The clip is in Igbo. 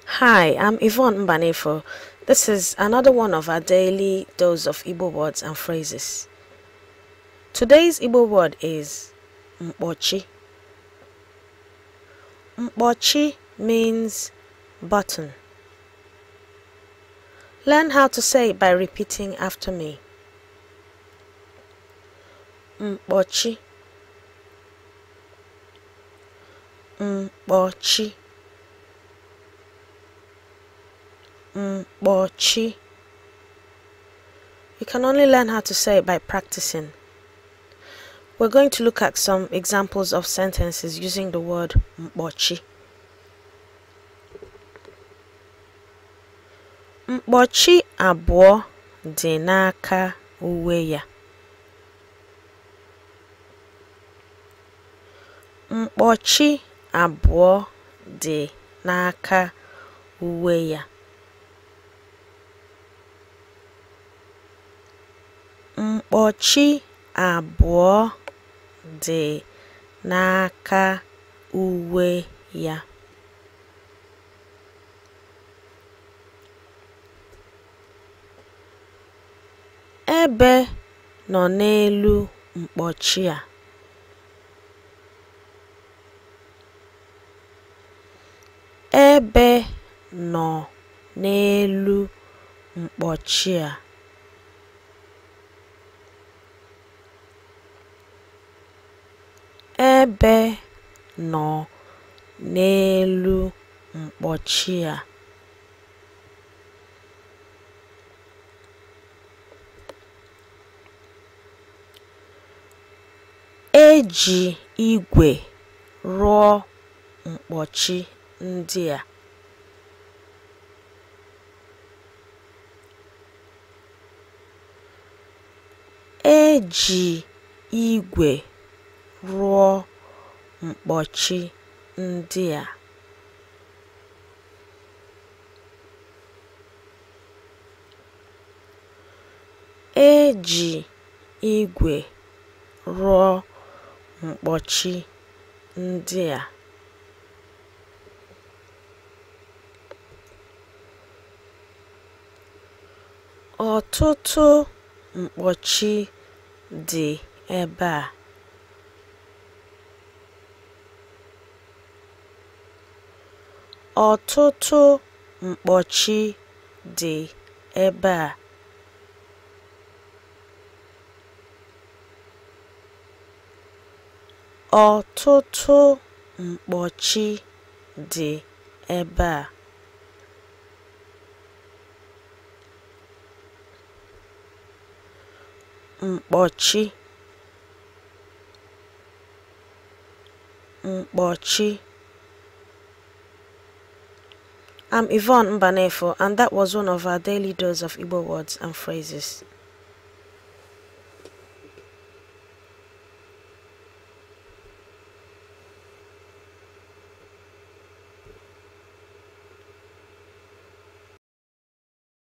Hi, I'm Yvonne Mbanefo. This is another one of our daily dose of Igbo words and phrases. Today's Igbo word is Mkpọchi. Mkpọchi means button. Learn how to say it by repeating after me. Mkpọchi. Mkpọchi. Mkpọchi. You can only learn how to say it by practicing. We're going to look at some examples of sentences using the word mkpọchi. Mkpọchi abụọ dị n'aka uwe ya. Mkpọchi abụọ dị n'aka uwe ya. Mkpọchi abụọ dị n'aka uwe ya. Ebe nọ n'elu mkpọchi a. Ebe nọ n'elu mkpọchi a. Ebe nọ n'elu mkpọchi a. E ji igwe rụọ mkpọchi ndị a. E ji igwe rụọ mkpọchi ndị a. E ji igwe rụọ mkpọchi ndị a. Ọtụtụ mkpọchi dị ebe a. Ọtụtụ mkpọchi dị ebe a. Ọtụtụ mkpọchi dị ebe a. Mkpọchi. Mkpọchi. I'm Yvonne Mbanefo, and that was one of our daily dose of Igbo words and phrases.